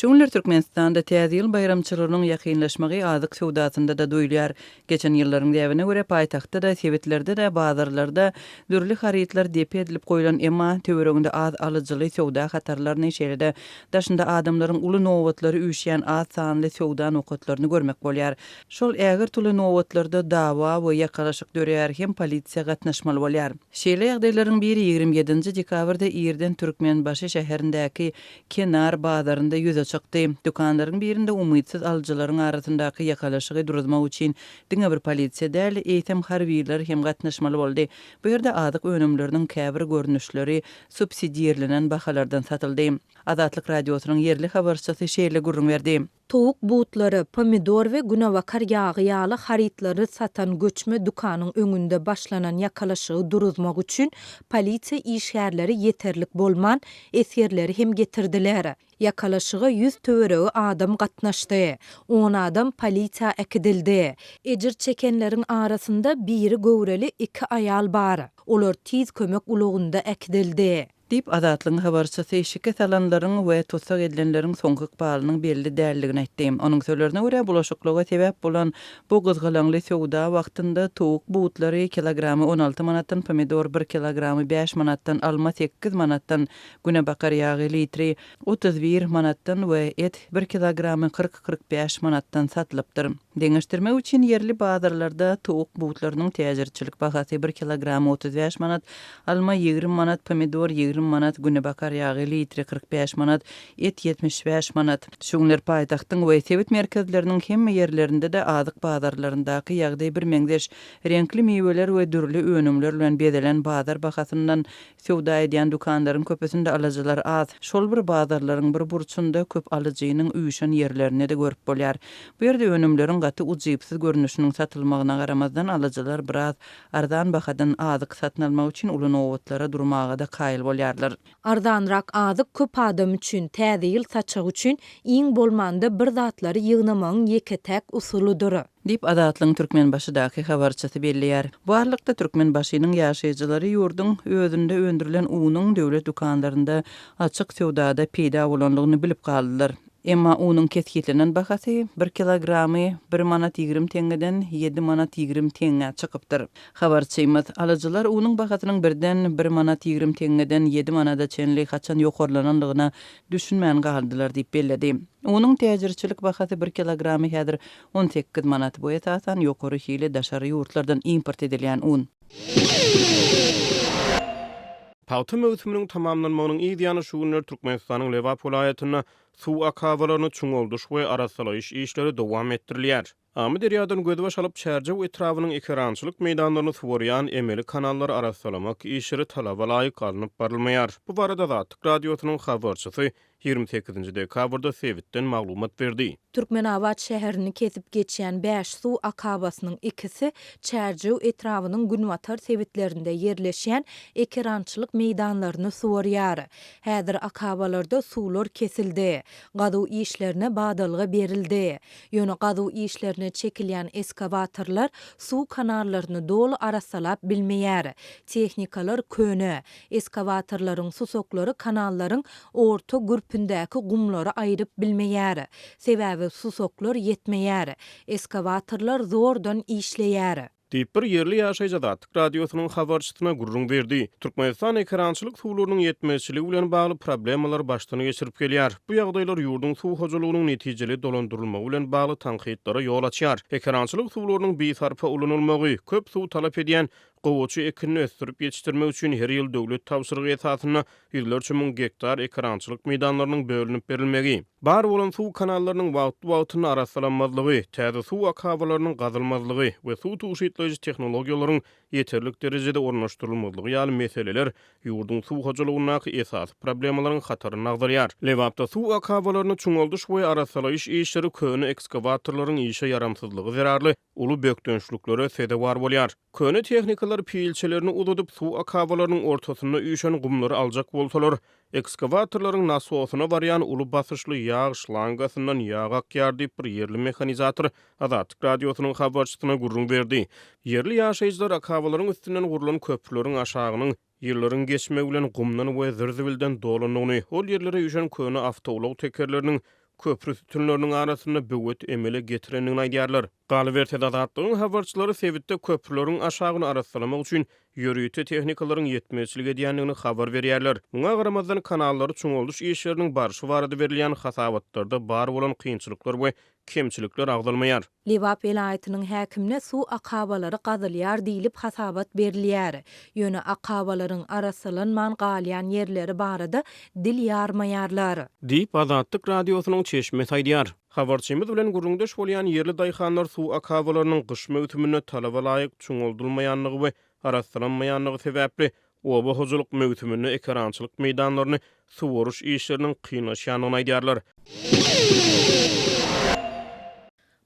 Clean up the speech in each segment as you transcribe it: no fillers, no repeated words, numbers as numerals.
Şu günler Türkmenistanda Täze ýyl baýramçylygynyň ýakynlaşmagy azyk söwdasynda-da duýulýar. Geçen ýyllaryň däbine görä, paýtagtda-da, sebitlerde-de, bazarlarda dürli harytlar depe edilip goýlan, emma töwereginde az alyjyly söwda hatarlaryny, şeýle-de daşynda adamlaryň uly nobatlary üýşýän az sanly söwda nokatlaryny görmek bolýar. Şol ägirt uly nobatlarda dawa we ýakalaşyk döreýär hem polisiýa gatnaşmaly bolýar. Şeýle ýagdaýlaryň biri 27 nji dekabrda irden Türkmenbaşy şäherindäki Kenar bazarynda ýüze çykdy. Dükanlaryň birinde umytsyz alyjylaryň arasyndaky ýakalaşygy duruzmak üçin diňe bir polisiýa däl, eýsem harbylar hem gatnaşmaly boldy. Bu ýerde azyk önümleriniň käbir görnüşleri subsidirlenen bahalardan satyldy. Azatlyk Radiosynyň ýerli habarçysy şeýle gürrüň berdi. Towuk butlary, pomidor we günebakar ýagy ýaly harytlary satan göçme dükanyň öňünde başlanan ýakalaşygy duruzmak üçin polisiýa işgärleri ýeterlik bolman, esgerleri hem getirdiler. Ýakalaşyga 100 töweregi adam gatnaşdy. On adam polisiýa äkidildi. Ejir çekenleriň arasynda biri göwreli iki aýal bar. Olar tiz kömek ulagynda äkidildi. Diýip, Azatlygyň habarçysy şikes alanlaryň we tussag edilenleriň soňky ykbalynyň belli däldigini aýtdy. Onuň sözlerine görä, bulaşyklyga sebäp bolan bu gyzgalaňly söwda wagtynda towuk butlary kilogramy 16 manatdan, pomidor bir kilogramy bäş manatdan, alma sekiz manatdan, günebakar ýagy litri 31 manatdan we et bir kilogramy 40-45 manatdan satylypdyr. Deňeşdirmek üçin, ýerli bazarlarda towuk butlarynyň täjirçilik bahasy bir kilogramy 35 manat, alma 20 manat, pomidor 20 manat, günebakar ýagy litri 45 manat, et 75 manat. Şu günler paýtagtyň we sebit merkezleriniň hemme ýerlerinde-de azyk bazarlaryndaky ýagdaý birmeňzeş. Reňkli miweler we dürli önümler bilen bezelen bazar bahasyndan Söwda edýän dükanlaryň köpüsinde alyjylar az. Şol bir bazarlaryň bir burçunda köp alyjynyň üýşen ýerlerini-de görüp bolýar. Bu ýerde önümleriň gaty ujypsyz görnüşiniň satylmagyna garamazdan, alyjylar biraz arzan bahadan azyk satyn almak üçin uly nobatlara durmaga-da kaýyl bolýarlar. Arzanrak azyk köp adam üçin, Täze ýyl saçagy üçin iň bolmanda bir zatlary ýygnamagyň ýeke-täk usulydyr. Diýip, Azatlygyň Türkmenbaşydaky habarçysy belleýär. Bu aralykda, Türkmenbaşynyň ýaşaýjylary ýurduň özünde öndürilen unuň döwlet dükanlarynda açyk söwdada peýda bolandygyny bilip galdylar. Emma unuň kesgitlenen bahasy bir kilogramy bir manat 20 teňňeden ýedi manat 20 teňňä çykypdyr. Habarçymyz, alyjylar unuň bahasynyň birden bir manat 20 teňňeden ýedi manada çenli haçan ýokarlanandygyna düşünmän galdylar diýip belledi. Unuň täjirçilik bahasy bir kilogramy häzir 18 manat, bu esasan ýokary hili daşary ýurtlardan import edilýän un. Pagta möwsüminiň tamamlanmagynyň yz ýany şu günler Türkmenistanyň Lebap welaýatynda suw akabalaryny çuňaldyş we arassalaýyş işleri dowam etdirilýär. Amyderýadan gözbaş alyp, Çärjew etrabynyň ekerançylyk meýdanlaryny suwarýan emeli kanallary arassalamak işleri talaba laýyk alnyp barylmaýar. Bu barada Azatlyk Radiosynyň habarçysy 28 dekabrda sebitden maglumat berdi. Türkmenabat şäherini kesip geçýän bäş suw akabasynyň ikisi Çärjew etrabynyň günbatar sebitlerinde ýerleşýän ekerançylyk meýdanlaryny suwarýar. Häzir akabalarda suwlar kesildi. Gazuw işlerine badalga berildi. Ýöne gazuw işlerine çekilýän eskawatorlar suw kanallaryny doly arassalap bilmeýär. Tehnikalar köne. Eskawatorlaryň susaklary kanallaryň orta gürpündäki gumlary aýryp bilmeýär. Sebäbi susaklar ýetmeýär. Eskawatorlar zordan işleýär. Diýip, bir ýerli ýaşaýjy Azatlyk Radiosynyň habarçysyna gürrüň berdi. Türkmenistan ekerançylyk suwlarynyň ýetmezçiligi bilen bagly problemalary başdan geçirip gelýär. Bu ýagdaýlar ýurduň suw hojalygynyň netijeli dolandyrylmagy bilen bagly tankytlara ýol açýar. Ekerançylyk suwlarynyň bisarpa ulanylmagy, köp suw talap edýän gowaça ekinini ösdürip ýetişdirmek üçin her ýyl döwlet tabşyrygy esasynda ýüzlerçe müň gektar ekerançylyk meýdanlarynyň bölünip berilmegi, bar bolan suw kanallarynyň wagtly-wagtynda arassalanmazlygy, täze suw akabalarynyň gazylmazlygy we suw tygşytlaýjy tehnologiýalaryň ýeterlik derejede ornaşdyrylmazlygy ýaly meseleler ýurduň suw hojalygyndaky esasy problemalaryň hatarynda agzalýar. Lebapda suw akabalaryny çuňaldyş we arassalaýyş işleri köne ekskawatorlaryň işe ýaramsyzlygy zerarly uly bökdençliklere sezewar bolýar. Köne tehnikalar pilçelerini uzadyp, suw akabalarynyň ortasynda üýşen gumlary aljak bolsalar, ekskawatorlaryň nasosyna barýan uly basyşly ýag şlangasyndan ýag akýar diýip, bir ýerli mehanizator Azatlyk Radiosynyň habarçysyna gürrüň berdi. Ýerli ýaşaýjylar akabalaryň üstünden gurlan köprüleriň aşagynyň ýyllaryň geçmegi bilen gumdan we zir-zibilden dolandygyny, ol ýerlere üýşen köne awtoulag tekerleriniň. köpri sütünleriniň arasynda böwet emele getirendigini aýdýarlar. Galyberse-de, Azatlygyň habarçylary sebitde köprüleriň aşagyny arassalamak üçin ýörite tehnikalaryň ýetmezçilik edýändigini habar berýärler. Muňa garamazdan, kanallary çuňaldyş işleriniň barşy barada berilýän hasabatlarda bar bolan kynçylyklar we kemçilikler agzalmaýar. Lebap welaýatynyň häkimine suw akabalary gazylýar diýlip hasabat berilýär. Ýöne akabalaryň arassalanman galýan ýerleri barada dil ýarmaýarlar. Diýip, Azatlyk Radiosynyň çeşmesi aýdýar. Habarçymyz bilen gürrüňdeş bolýan ýerli daýhanlar suw akabalarynyň gyş möwsüminde talaba laýyk çuňaldylmaýandygy we arassalanmaýandygy sebäpli, oba hojalyk möwsüminde ekerançylyk meýdanlaryny suwaryş işleriniň kynlaşýandygyny aýdýarlar.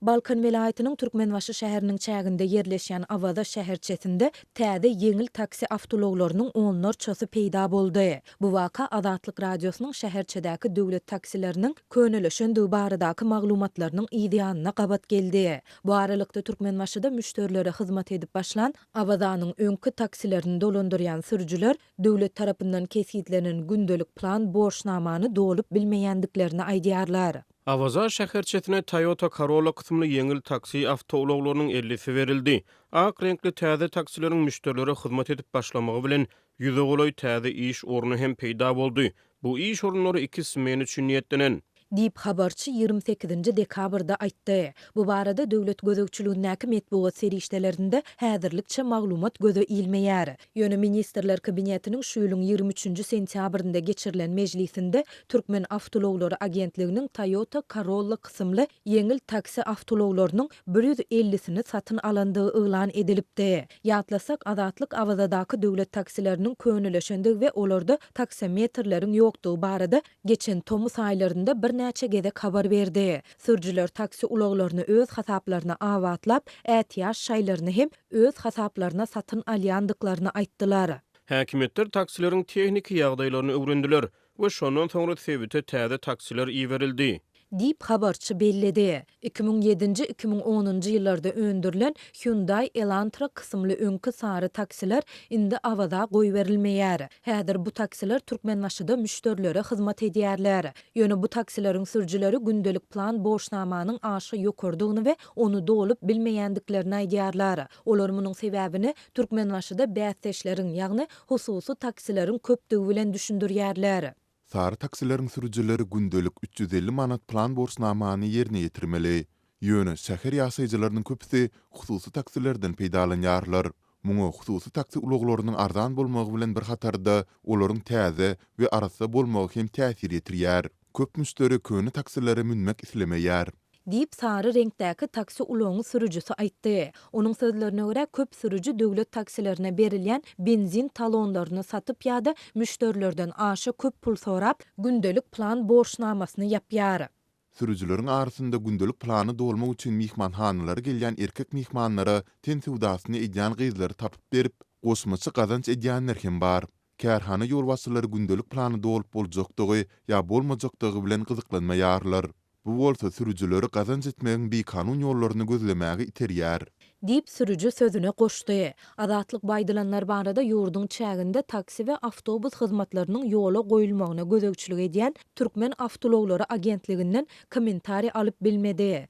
Balkan welaýatynyň Türkmenbaşy şäheriniň çäginde ýerleşýän Awaza şäherçesinde täze ýeňil taksi awtoulaglarynyň onlarçasy peýda boldy. Bu waka Azatlyk Radiosynyň şäherçedäki döwlet taksileriniň könelişendigi baradaky maglumatlarynyň yzýanyna gabat geldi. Bu aralykda, Türkmenbaşyda müşderilere hyzmat edip başlan Awazanyň öňki taksilerini dolandyrýan sürüjiler döwlet tarapyndan kesgitlenen gündelik plan borçnamany dolup bilmeýändiklerini aýdýarlar. Awaza şäherçesine Toyota Corolla kysymly ýeňil taksi awtoulaglarynyň ellisi berildi. Ak reňkli täze taksileriň müşderilere hyzmat edip başlamagy bilen, ýüze golaý täze iş orny hem peýda boldy. Bu iş orunlary iki smena üçin niýetlenen. Diýip, habarçy 28-nji dekabrda aýtdy. Bu barada döwlet gözegçiligindäki metbugat serişdelerinde häzirlikçe maglumat göze ilmeýär. Ýöne Ministrler Kabinetiniň şu ýylyň 23-nji sentýabrynda geçirilen mejlisinde Türkmen awtoulaglary agentliginiň Toyota Corolla kysymly ýeňil taksi awtoulaglarynyň bir ýüz ellisini satyn alandygy yglan edilipdi. Ýatlasak, Azatlyk Awazadaky döwlet taksileriniň könelişendigi we olarda taksometrleriň ýokdugy barada geçen tomus aýlarynda birnäçe gezek habar berdi. Sürüjiler taksi ulaglaryny öz hasaplaryna abatlap, ätiýaç şaýlaryny hem öz hasaplaryna satyn alýandyklaryny aýtdylar. Häkimiýetler taksileriň tehniki ýagdaýlaryny öwrendiler we şondan soňra sebite täze taksiler iberildi. Diýip, habarçy belledi. 2007-nji, 2010-njy ýyllarda öndürilen Hyundai Elantra kysymly öňki sary taksiler indi Awaza goýberilmeýär. Häzir bu taksiler Türkmenbaşyda müşderilere hyzmat edýärler. Ýöne bu taksileriň sürüjileri gündelik plan borçnamanyň aşa ýokarydygyny we ony dolup bilmeýändiklerini aýdýarlar. Olar munuň sebäbini Türkmenbaşyda bäsdeşleriň, ýagny hususy taksileriň köpdügi bilen düşündirýärler. Sary taksileriň sürüjileri gündelik 350 manat plan borçnamany ýerine ýetirmeli. Ýöne şäher ýaşaýjylarynyň köpüsi hususy taksilerden peýdalanýarlar. Muňa hususy taksi ulaglarynyň arzan bolmagy bilen bir hatarda, olaryň täze we arassa bolmagy hem täsir ýetirýär. Köp müşderi köne taksilere münmek islemeýär. Diýip, sary reňkdäki taksi ulagyň sürüjisi aýtdy. Onuň sözlerine görä, köp sürüji döwlet taksilerine berilýän benzin talonlaryny satyp ýa-da müşderilerden aşa köp pul sorap, gündelik plan borçnamasyny ýapýar. Sürüjileriň arasynda gündelik plany dolmak üçin myhmanhanalara gelýän erkek myhmanlara ten söwdasyny edýän gyzlary tapyp berip, goşmaça gazanç edýänler hem bar. Kärhana ýolbaşçylary gündelik plany dolup boljakdygy ýa bolmajakdygy bilen gyzyklanmaýarlar. Bu bolsa sürüjileri gazanç etmegiň bikanun ýollaryny gözlemäge iterýär. Diýip, sürüji sözüne goşdy. Azatlyk bu aýdylanlar barada ýurduň çäginde taksi we awtobus hyzmatlarynyň ýola goýulmagyna gözegçilik edýän Türkmen awtoulaglary agentliginden kommentariý alyp bilmedi.